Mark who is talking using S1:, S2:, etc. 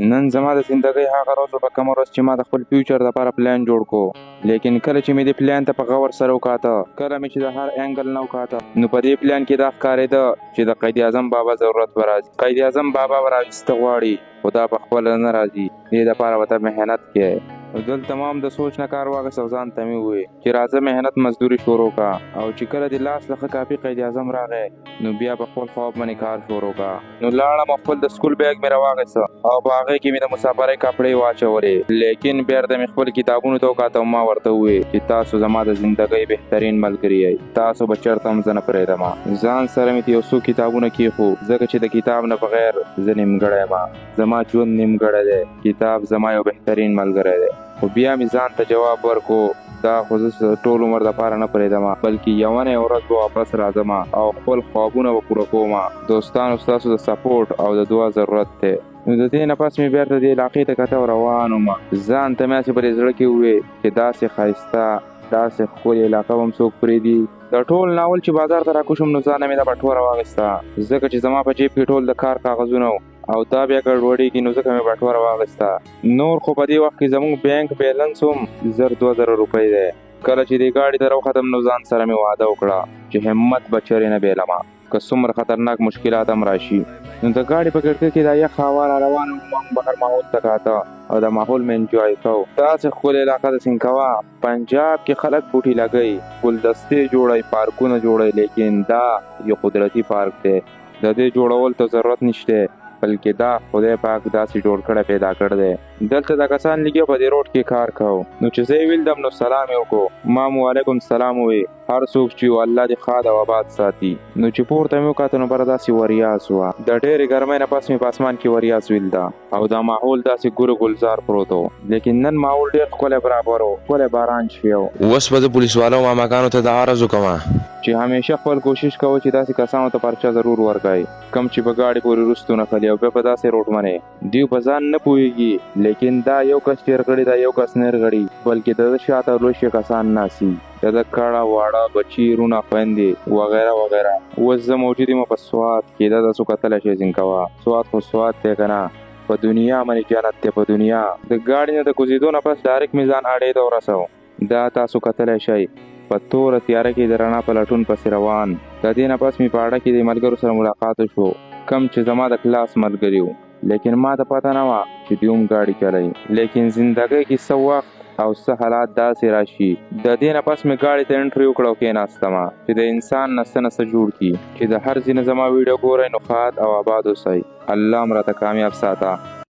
S1: نن زما د زندګۍ هغه ورځ وه په کومه ورځ چې ما د خپل فیوچر دپاره پلان جوړ کو، لیکن کله چې مې دې پلان ته په غور سره وکاته، کله مې چې د هر انګل نه وکاته، نو په دې پلان کې دا ښکارېده چې د قاید اعظم بابا ضرورت به راځي. قاید اعظم بابا به راویسته غواړي، خو دا په خپله نه راځي، دې دپاره به ته محنت کوې. نو دلته ما هم د سوچ نه کار واخیست او ځان ته مې وویل چې راځه محنت مزدوري شروع کا، او چې کله دې لاس له ښه کافي قاید اعظم راغی نو بیا په خپل خواب باندې کار شروع کا. نو لاړم او خپل د سکول بیګ مې راواخیسته او په هغې کې مې د مسافرۍ کپړې واچولې، لیکن بیرته مې خپل کتابونو ته وکاته او ما ورته وویل چې تاسو زما د زندګۍ بهترین ملګري یئ، تاسو به چېرته هم زه نه پرېږدم. ځان سره مې یو څو کتابونه کېښو، ځکه چې د کتاب نه بغیر زه نیمګړی یم، زما ژوند نیمګړی دی، کتاب زما یو بهترین ملګری دی. خو بیا مې ځان ته جواب ورکو، دا خو زه ټول عمر دپاره نه پرېږدم، بلکې یوه نه یوه ورځ به واپس راځم او خپل خوابونه به پوره کوم. دوستانو ستاسو د سپورټ او د دعا ضرورت دی. نو د دې نه پس مې بېرته دې علاقې ته کته او روان وم. ځان ته مې هسې په دې زړه کې وویل چې داسې ښایسته داسې ښکلې علاقه به هم څوک پرېږدي. د ټول ناول چې بازار ته راکوشم نو ځانه مې دا بټوه راواخیسته، ځکه چې زما په جیب کې ټول د کار کاغذونه وو او دا بیا ګډوډېږي، نو ځکه مې بټوه راواخیسته. نور خو په دې وخت کې زموږ بانک بیلنس هم 1000-2000 روپۍ دی. کله چې دې ګاډي ته راوختم نو ځان سره مې وعده وکړه چې همت به چېرې نه بېلمه، که څومره خطرناک مشکلات هم راشي. نو د ګاډي په کړکۍ کې دا یخه هوا را روانه وه، ما هم بهر ماحول ته کاته او د ماحول مې انجوای کوو. داسې ښکلې علاقه ده څنګه پنجاب کې خلک بوټي لګوي، ګلدستې جوړوي، پارکونه جوړوي، لیکن دا یو قدرتي پارک دی، د دې جوړولو ته ضرورت نشته، بلکې دا خدای پاک داسې جوړ کړی پیدا کړی دی. دلته دا کسان لګي په دې روډ کې کار کوو. نو چې زه یې ولیدم نو سلام یې وکړو، ما مو علیکم سلام وویل، هر څوک چې و الله دې ښاد او آباد ساتي. نو چې پورته مې وکاته نو بره داسې وریاض وه، د ډېرې ګرمۍ نه پس مې په اسمان کې وریاض ولیده او دا ماحول داسې ګل ګلزار پروت و، لیکن نن ماحول ډېر ښکلی برابر و، ښکلی باران شوی و.
S2: اوس به زه پولیسوالو ماماګانو ته دا عرض وکړم
S1: چې همیشه خپل کوشش کوه چې داسې کسانو ته پرچه ضرور ورکړئ کوم چې په ګاډي پورې وروستو نه خلي او بیا په داسې روډ باندې دیو په ځان نه پوهېږي، لیکن دا یو کس چې رغړي دا یو کس نه رغړي، بلکې د ده شاته لوی کسان ناست، د ده کړه واړه بچي وروڼه خویندې وغیره وغیره. اوس زه موجود یم په سوات کې، دا تاسو کتلی شئ ځینکه وه، سوات خو سوات دی که نه، په دنیا باندې جنت دی په دنیا. د ګاډي نه د کوزېدو نه پس ډایرکټ مې ځان اډې ته ورسوه، دا تاسو کتلی شئ په توره تیاره کې د رڼا په لټون پسې روان. د دې نه پس مې په اډه کې د ملګرو سره ملاقات وشو، کوم چې زما د کلاس ملګري وو، لیکن ما ته پته نه وه چې دوی هم ګاډي چلوي. لیکن زندګۍ کې څه وخت او څه حالات داسې راشي. د دې نه پس مې ګاډي ته انټري وکړه او کېناستمه چې د انسان نه څه نه څه جوړ کړي. چې د هر ځای نه زما ویډیو ګورئ نو ښاد او آباد اوسئ. الله هم راته کامیاب ساته.